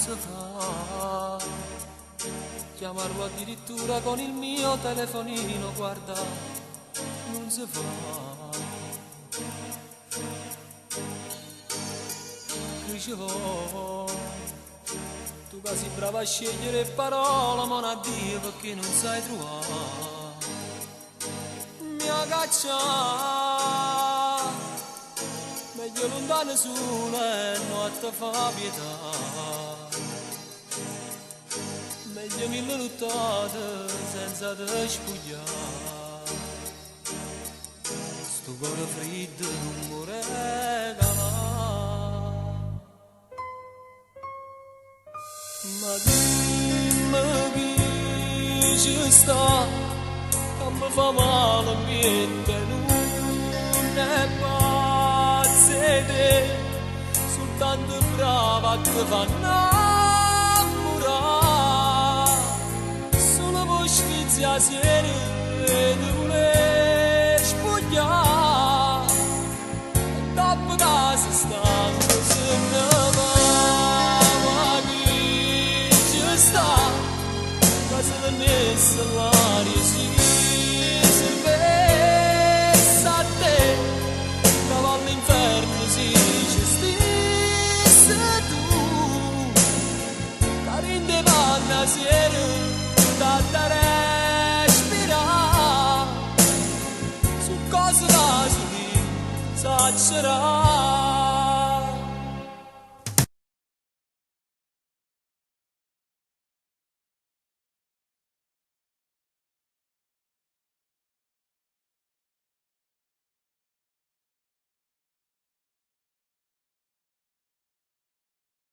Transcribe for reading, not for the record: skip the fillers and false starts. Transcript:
se fa. Chiamarlo addirittura con il mio telefonino, guarda, nun se fa. Che ce vo'? Tu ca si brava a scegliere 'e parole, mo na Dio perché nun sai truvà. Mi 'a caccià, meglio luntano sulo e no a te fa pietà. Meglio mille nuttate senza te spuglià. Stu core friddo nun m' regalà. Ma dimme chi ce sta ca me fa male 'mpietto e nun è pazza 'e te, sultanto brava a te fa 'nnammurà. Sulo p' 'o sfizio 'a sera 'e te vulè spuglià e doppo ca se stanca se ne va. Ma chi ce sta ca se venesse l'aria si servesse a te ca va all'inferno si ce stisse tu ca dint' 'e panne 'a sera t'adda respirà su cose ca sul io saccio dà.